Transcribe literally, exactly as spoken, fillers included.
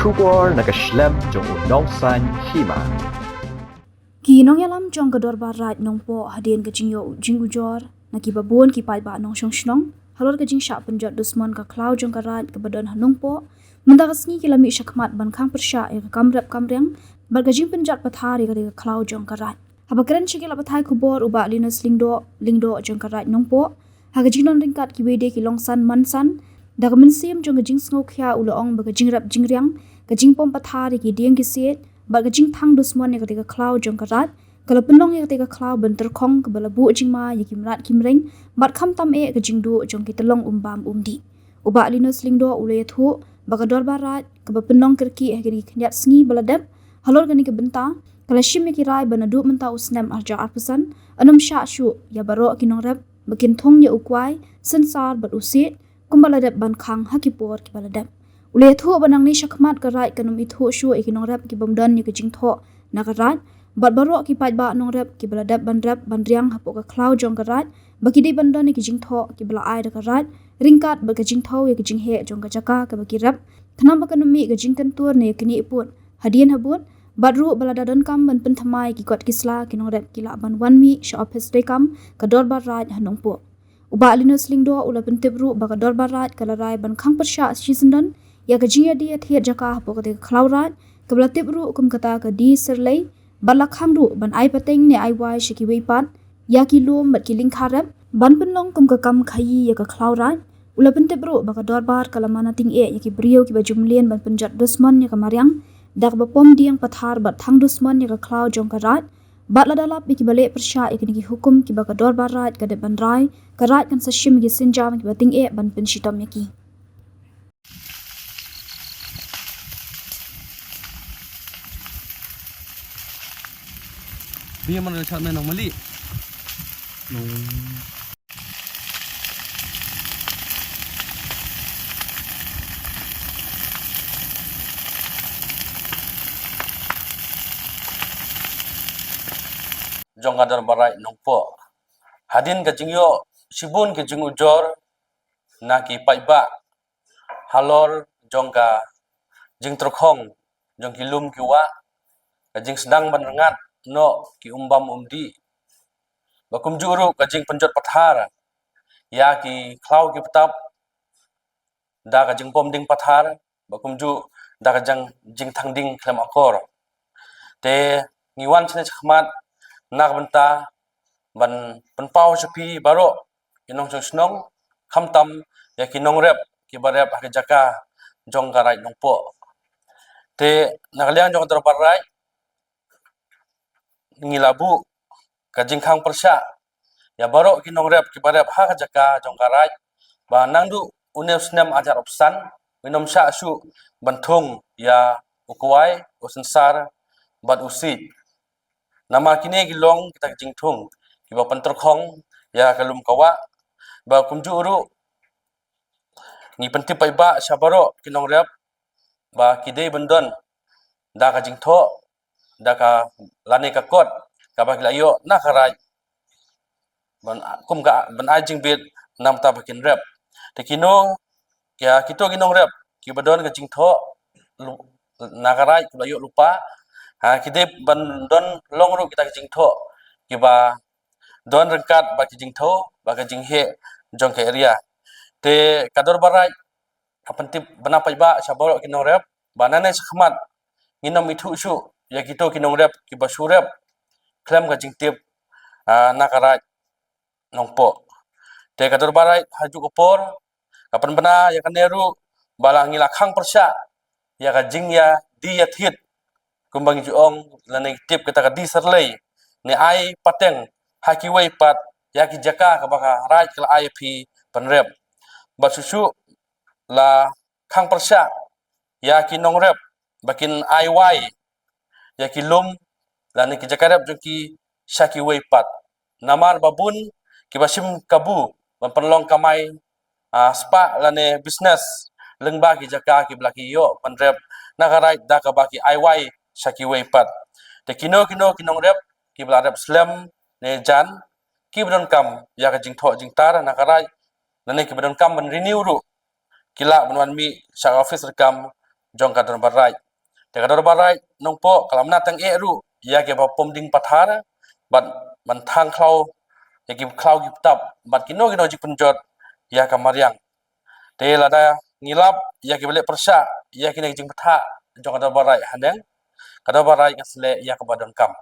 Khubor na ka shlem jong u Nongsaiñ Hima. Ki nongïalam jong ka Dorbar Raid Nongpoh hadien ka jingïoh jingujor na ki babun ki paidbah nongshong shnong halor ka jingshah pynjot dusmon ka khlaw jong ka raid kaba don ha Nongpoh. Mynta ka sngi ki la mih shakhmat ban khang pyrshah ïa ka kam rep kam riang bad ka jingpynjot pathar ïa ka khlaw jong ka raid. Haba kren sha ki lad pathai khubor u Bah Linus Lyngdoh, Lyngdoh jong ka Raid Nongpoh, ha ka jingdon ryngkat kiwei de ki longsan mansan, da ka mynsiem jong ka jingsngewkhia u la ong ba ka jingrep jingriang, ka jingpom pathar ïa ki dieng ki siej bad ka jingthang dusmon ïa katei ka khlaw jong ka raid ka la pynlong ïa katei ka khlaw ban tyrkhong kaba la buh jingma ïa ki mrad ki mreng bad khamtam eh ka jingduh jong ki tyllong umbam umdih. U Bah Linus Lyngdoh u la ïathuh ba ka Dorbar Raid kaba pynlong kyrkieh ha kine ki khyndiat sngi ba la dep halor kane ka bynta ka la shim ïa ki rai ba naduh mynta u snem ar hajar arphew san yn ym shah shuh ïa baroh ki nongrep ba kin thung ïa u kwai, synsar bad u siej kumba la dep ban khang ha ki por kiba la dep. U la ïathuh ba nangne shakhmat ka raid kan ym ithuh shuh ïa ki nongrep ki bym don ïa ka jingthoh na ka raid bad baroh ki paidbah nongrep kiba la dep ban rep ban riang hapoh ka khlaw jong ka raid ba ki dei ban don ïa ki jingthoh kiba la ai da ka raid ryngkat bad ka jingthew ïa ka jingheh jong ka jaka kaba ki rep khnang ba kan ym mih ka jingkyntur ne ïa kane pud hadien habud bad ruh ba lada donkam ban pynthymmai ïa ki kot ki sla ki nongrep ki lah ban wan mih sha ophis treikam ka Dorbar Raid ha Nongpoh. U Bah Linus Lyngdoh u la pyntip ruh ba ka Dorbar Raid ka la rai ban khang pyrshah shisyndon ïa ka jingïadie ïathied jaka hapoh katei ka khlaw raid kaba la tip ruh kum kata ka Die Syrlei bad la khang ruh ban ai pateng ne ai wai sha kiwei pat ïa ki lum bad ki lyngkha rep ban pynlong kum ka kam khaïi ïa ka khlaw raid. U la pyntip ruh ba ka Dorbar ka la mana tyngeh ïa ki briew kiba ju mlien ban pynjot dusmon ïa ka mariang da kaba pom dieng pathar bad thang dusmon ïa ka khlaw jong ka raid bad lada lap ïa kiba leh pyrshah ïa kine ki hukum kiba ka Dorbar Raid ka dep ban rai, ka raid kan sa shim ïa ki sienjam kiba tyngeh ban pynshitom ïa ki. Bia man ka chat me nong mali. Nong. Jong ka Dorbar Raid Nongpoh. Hadien ka jingïoh shibun ki jingujor na ki paidbah halor jong ka jingtyrkhong jong ki lum ki wah, ka jingsdang ban rngat noh ki umbam umdih, ba kumjuh ruh ka jingpynjot pathar ïa ki khlaw ki btap da ka jingpom ding pathar ba kumjuh da ka jing, jingthang ding khlem akor. Te ngi wan shane shakhmat na ka bynta ban pynpaw sha phi baroh ki nongshong shnong khamtam ïa ki nongrep kiba rep ha ka jaka jong ka Raid Nongpoh. Te na ka liang jong ka Dorbar Raid ngi la buh ka jingkhang pyrshah ïa baroh ki nongrep kiba rep ha ka jaka jong ka raid ba nangduh une u snem ar hajar arphew san un ym shah shuh ban thung ïa u kwai, u synsar bad u siej. Namar kine ki long kita ki jingthung kiba pyntyrkhong ïa ka lum ka wah ba kumjuh ruh ngi pyntip paidbah sha baroh ki nongrep ba ki dei ban don da ka jingthoh da ka lane ka kot kaba ki la ïoh na ka raid ban kum ka ban ai jingbit namar ba kin rep. Te kino ïa kito ki nongrep kiba don ka jingthoh na ka raid kiba la ïoh lypa, ha ki dei ban don long ruh kita ki jingthoh kiba don ryngkat bad ki jingthoh bad ka jingheh jong ka area. Te ka Dorbar Raid ka pyntip bynta paidbah sha baroh ki nongrep ba nangne shakhmat ngin ym ithuh shuh ïa kito ki nongrep kiba shu rep khlem ka jingtip na ka raid Nongpoh. Te ka Dorbar Raid ha juh ka por ka pynbna ïa kane ruh ba la ngi la khang pyrshah ïa ka jingïadie ïathied kumba ngi ju ong lane tip kata ka Die Syrlei ne ai pateng ha kiwei pat ïa ki jaka kaba ka raid ka la ai ïa phi ban rep. Bad shuh shuh la khang pyrshah ïa ki nongrep ba kin ai wai ïa ki lum lane ki jaka rep jong ki sha kiwei pat. Namar ba bun kiba shim kabu ban pynlong kamai spah lane business lyngba ki jaka kiba la ki ïoh ban rep na ka raid da kaba ki ai wai sha kiwei pat. Te kino kino ki nongrep kiba la rep slem ne jan kiba donkam ïa ka jingthoh jingtar na ka raid lane kiba donkam ban renew ruh ki lah ban wan mih sha ka ophis treikam jong ka Dorbar Raid. Te ka Dorbar Raid Nongpoh ka la mynta tang eh ruh ïa ki ba pom ding pathar bad ban thang khlaw ïa ki khlaw ki btap bad kino kino jingpynjot ïa ka mariang. Te lada ngi lap ïa ki ba leh pyrshah ïa kine ki jingpynthah jong ka Dorbar Raid haneng, ka Dorbar Raid ka sa leh ïa kaba donkam.